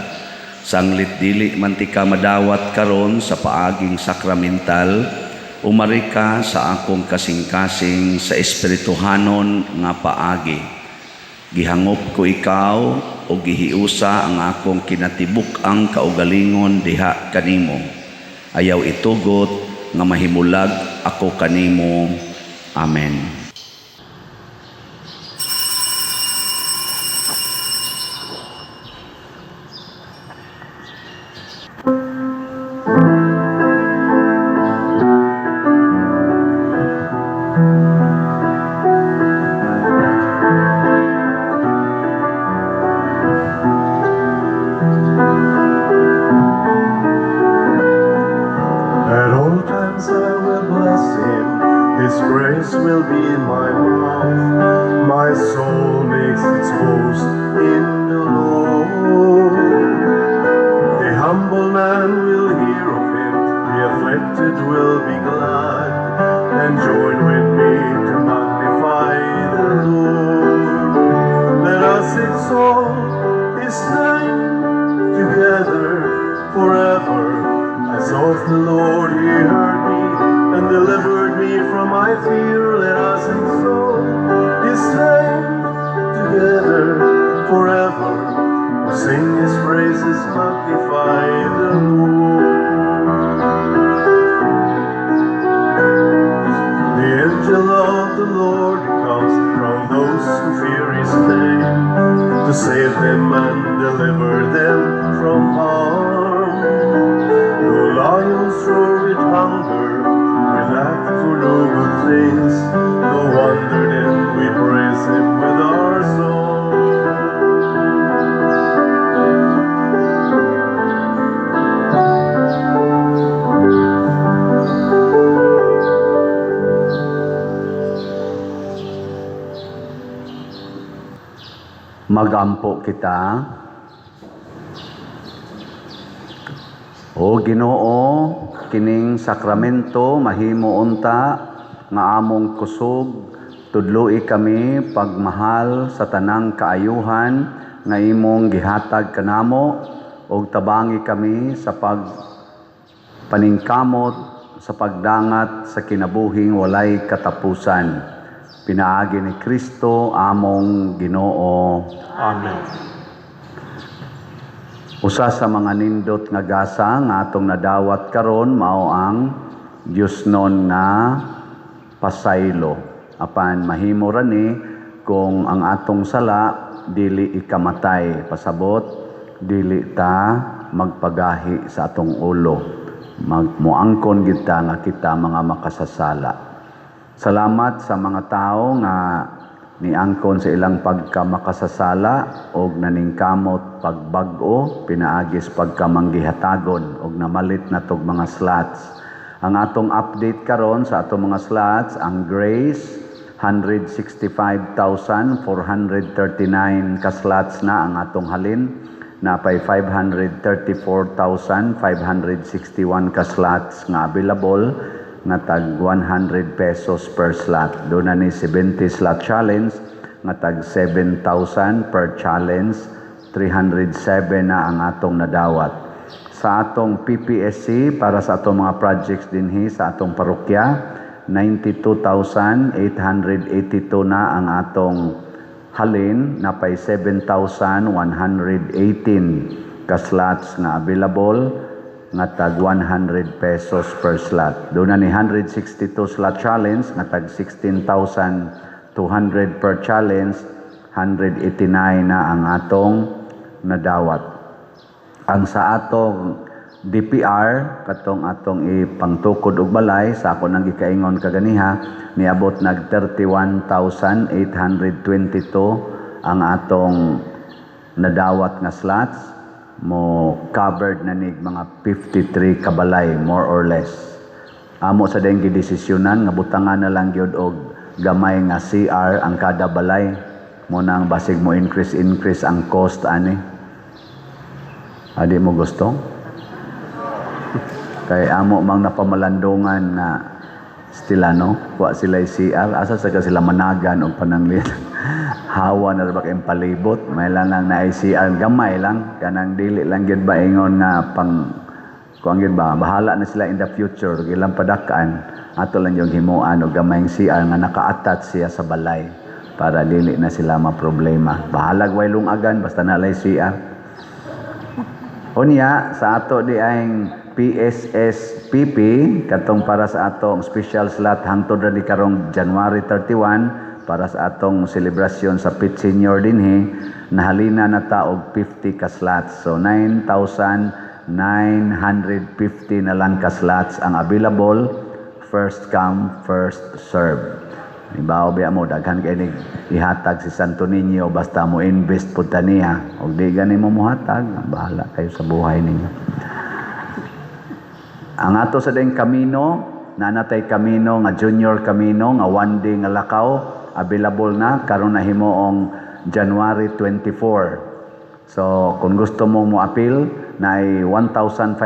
Sanglit dili man tika madawat karon sa paaging sakramental, umari ka sa akong kasing-kasing sa espirituhanon nga paagi. Gihangop ko ikaw ug gihiusa ang akong kinatibuk-ang kaugalingon diha kanimo. Ayaw itugot nga mahimulag ako kanimo. Amen. At all times I will bless him, his praise will be in my mouth. My soul makes its boast in the Lord. The humble man will hear of him, the afflicted will be glad, and join with me to magnify the Lord. Let us exalt his name together forever. I sought the Lord, he heard me and delivered me from my fear. Let us exalt his name together forever. We sing his praises, magnify the Lord. The angel of the Lord comes from those who fear his name to save them and deliver them from harm. Though lions roar with hunger, we lack for no good things. No wonder then we praise him with our song. Magampo kita. O Ginoo, kining sakramento mahimo unta nga among kusog, tudloi kami pagmahal sa tanang kaayuhan nga imong gihatag kanamo ug tabangi kami sa pag paningkamot sa pagdangat sa kinabuhing walay katapusan. Pinaagi ni Kristo among Ginoo. Amen. Usa sa mga nindot nga gasa nga atong nadawat karon mao ang Diyosnon nga pasaylo. Apan mahimo ra ni kung ang atong sala dili ikamatay. Pasabot, dili ta magpagahi sa atong ulo. Magmuangkon kita nga kita mga makasasala. Salamat sa mga tao nga niangkon sa ilang pagkamakasasala og naningkamot pagbag-o pinaagis pagkamanggihatagon og namalit na tog mga slots. Ang atong update karon sa atong mga slots, ang Grace 165,439 ka slots na ang atong halin, napay 534,561 ka slots nga available nga tag 100 pesos per slot. Doon na ni 70 slot challenge nga tag 7,000 per challenge, 307 na ang atong nadawat. Sa atong PPSC para sa atong mga projects dinhi sa atong parokya, 92,882 na ang atong halin, napay 7,118 ka slots nga available nga tag 100 pesos per slot. Doon na ni 162 slot challenge nga tag 16,200 per challenge, 189 na ang atong nadawat. Ang sa atong DPR, katong atong ipangtukod og balay, sa ako nang gikaingon kaganiha, niabot nag 31,822 ang atong nadawat nga slots, mo covered na nig mga 53 kabalay more or less. Amo sa dayong gidesisyonan nga butangan na lang gyud og gamay nga CR ang kada balay, mo nang basig mo increase increase ang cost ani. Adi mo gusto? Kay amo mang napamalandungan na Sila, no? Wa sila CR. Asa sa ka sila managan og pananglit? Hawa na ba kayong palibot? May lang lang na CR. Gamay lang. Kanang dili lang gyud ba ingon nga pang kuan gyud ba, bahala na sila in the future, ilang padakan. Ato lang yung himuan og gamayng CR nga naka-attach siya sa balay para dili na sila maproblema. Bahalag way lungagan, basta na lay CR. Unya, sa ato di ang PSSPP, katong para sa atong special slot hangtod ra di karong January 31 para sa atong selebrasyon sa Pit Senior dinhi, nahalina na ta og 50 ka slots. So 9,950 na lang ka slots ang available, first come, first serve. Ibaw biya mo, daghan kay nig ihatag si Santo Niño basta mo invest pud ta niya. Og di gani mo mohatag, bahala kayo sa buhay ninyo. Ang ato sa ding kamino, nanatay kamino nga junior kamino nga one day nga lakaw, available na karon na himuong January 24. So kung gusto mo mo apil, na 1,500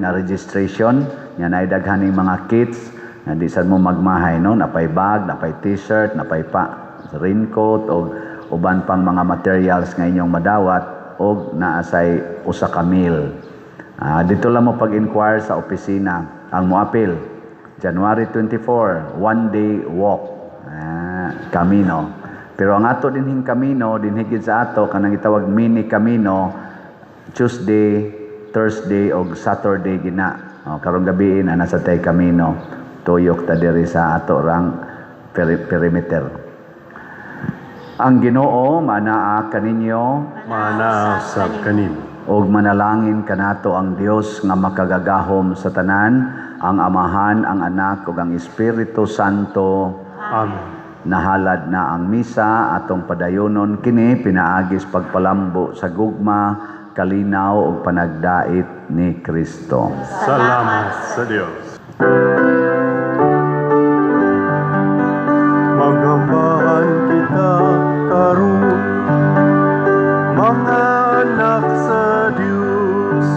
nga registration, nga naay daghan ning mga kits nga di sad mo magmahay, no, napay bag, napay T-shirt, napay pa raincoat og uban pang mga materials nga inyong madawat og naasay usa ka meal. Dito lang mo pag-inquire sa opisina ang moapil. January 24, one day walk. Camino. Pero ang ato dinhing camino, dinhi gid sa ato kanang gitawag mini camino, Tuesday, Thursday og Saturday gina. O, karong gabi na nasa tay camino. Tuyok ta diri sa ato rang perimeter. Ang Ginoo manaa kaninyo. Maanaa sab kanimo. Ug manalangin kanato ang Dios nga makagagahom sa tanan, ang Amahan, ang Anak ug ang Espiritu Santo. Amen. Nahalad na ang misa, atong padayonon kini pinaagis pagpalambo sa gugma, kalinaw ug panagdait ni Kristo. Salamat sa Dios. Maghambahan kita karon, mga anak sa Dios,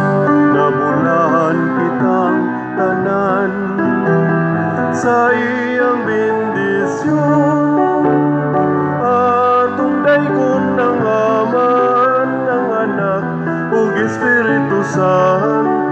nabulahan kitang tanan sa iyang bendisyon. Atong daygon ang Ama, ang Anak, ug Espiritu Santo.